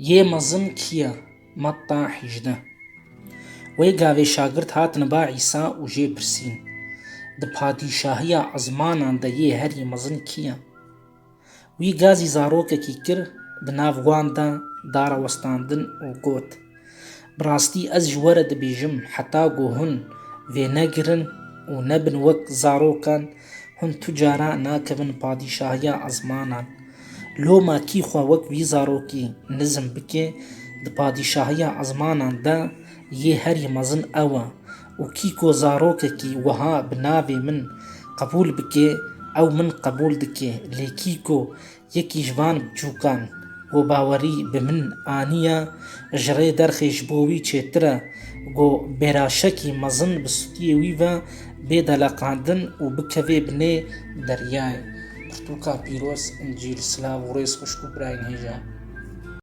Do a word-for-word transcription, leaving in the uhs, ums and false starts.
Yê mezin kî ye? Metta hejdeh. Wê gavê şagirt hatin ba Îsa û jê pirsîn, Di padîşahiya ezmanan de yê herî mezin kî ye? Wî gazî zarokekî kir, di nav wan de darawestandin û got, Bi rastî ez ji we re dibêjim, heta ku hûn vênegirin û nebin wek zarokan, hûn tu cara nakevin padîşahiya ezmanan. Loma kî xwe wek vî zarokî nizm bike, di padîşahiya ezmanan de yê herî mezin ew e û kî ku zarokekî wiha bi navê min qebûl bike, ew min qebûl dike, lê kî ku yekî ji van biçûkan ku bawerî bi min aniye, ji rê derxê ji bo wî çêtir e ku bêraşekî mezin bi stûyê wî ve bê deleqandin û bikevê binê deryayê. Pirtûka pîroz, Încîl. Silav û rêz xwişk û birayên hêja.